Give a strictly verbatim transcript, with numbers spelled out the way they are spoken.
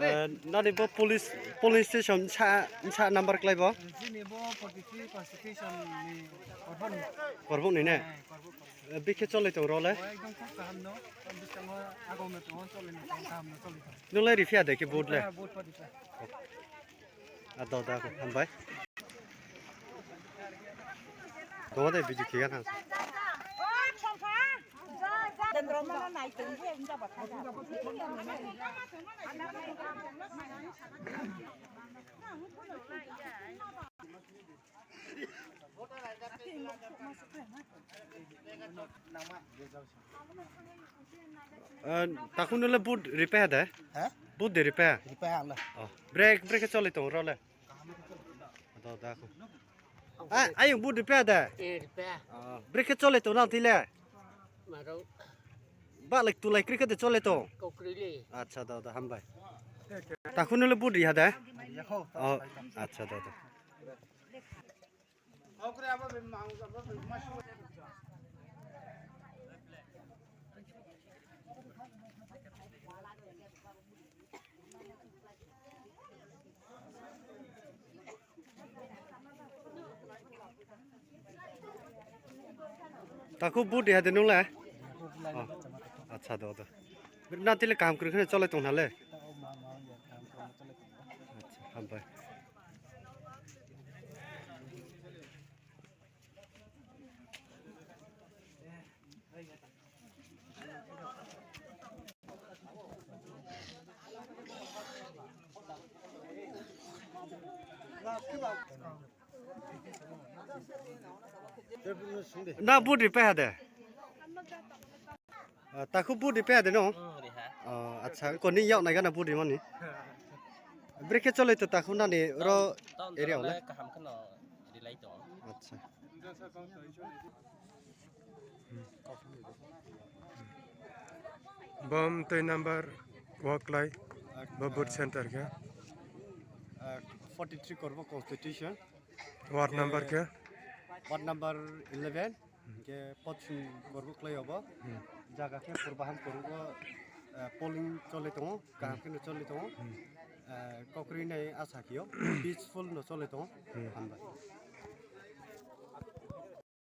Eh, nani bo police, police station sa, sa number klai bo? Chini bo forty three constitution ni korbon. Korbon ni ne? Eh, korbon, korbon. Eh, bikhe cholai tong role? Oh, ekdom khub kaham no. Biskango agong no tongo, cholai no tongo, kaham no cholai tongo. Nung lai riphiya de khe vote le? Ah, vote pa riphiya. Ah, do, do, hambai. Tongo de video khiya nang. Eh, takhuk nung le vote ripe ha de? Ha? Vote de ripe? Ripe ha le. Oh, brake, brake choli tong ro le. Do, da ko. Ah, ayung vote ripe ha de? Eh, ripe. Oh, brake choli tong nang tile? Maro. Ba, like, tu, like, cricket de chole to? Kokri le. Acha, da, da, hambai. Takhuk nung le vote ri ha de? Yakho. Oh, acha, da, da. Takhuk vote riha de nung le? Oh, acha, do, do. Na tile kaham kwrwi kheno cholai tong nale? Acha, hambai. Na vote ripe ha de? Ah, takhuk vote ripe ha de no? Oh, riha. Oh, acha, koni yak nai gana vote rimani. Brekhe cholai to takhuk nani ro area le? Kaham kheno rilai to. Acha. Bom tei number walk lai, bo vote center khe. Ah, forty three korbo constitution. Ward number khe? Ward number eleven, khe pochum korbo klai obo. Jaga khe purba ham korbo, ah, polling choli tongo, kaham khe choli tongo. Ah, kokri nai asa kio, peaceful no choli tongo. Hambai.